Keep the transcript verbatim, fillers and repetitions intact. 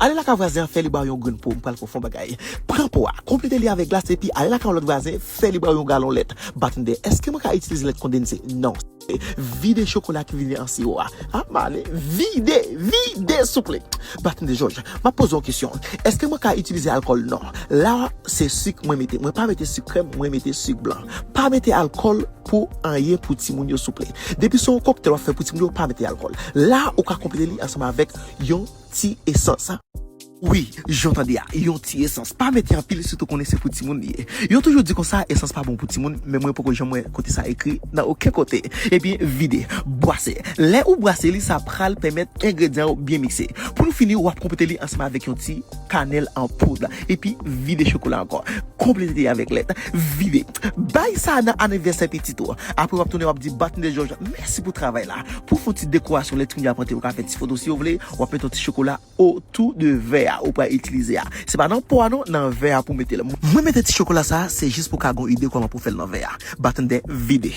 Ale lakay vwazen an, fè li ba w yon grenn po, m pral fè w fè yon bagay. Pran po a, konplete li avèk glas epi ale lakay yon lòt vwazen, fè li ba w yon galon lèt. Batande, èske mwen ka itilize lèt kondanse? Non. Vide chokola ki vini an siwo a. A, m ale, vide, vide, souple. Batande Jòj, m ap poze w yon kesyon. Èske mwen ka itilize alkòl? Non. La, se sik mwen mete. Mwen pa mete sik krèm, mwen mete sik blan. Pa mete alkòl pou anyen pou timoun yo, souple. Depi se yon koktèl w ap fè pou timoun yo, pa mete alkòl. La, ou ka konplete li ansanm avèk yon ti esans. Wi, jan w tande a, yon ti esans. Pa mete anpil, sitou konnen se pou timoun li ye. Yo toujou di konsa, esans pa bon pou timoun, men mwen poko janm wè kote sa ekri nan okenn kote. Ebyen, vide, bwase. Lè ou bwase li, sa pral pèmèt engredyan yo byen mikse. Pou nou fini, w ap konplete li ansanm avèk yon ti kanèl an poud. Epi, vide chokola ankò. Konplete li avèk lèt. Vide. Bay sa nan anivèsè pitit ou. Apre, w ap tounen, w ap di, Batande Jòj, mèsi pou travay la. Pou fè yon ti dekorasyon, lè timoun yo ap antre, ou ka fè ti foto si w vle, w ap mete yon ti chokola otou de vè a ou pral itilize a. Se pa nan po a non, nan vè a pou mete l. Mwen mete ti chokola sa, se jis pou ka gon ide kòman pou fè l nan vè a. Batande, vide.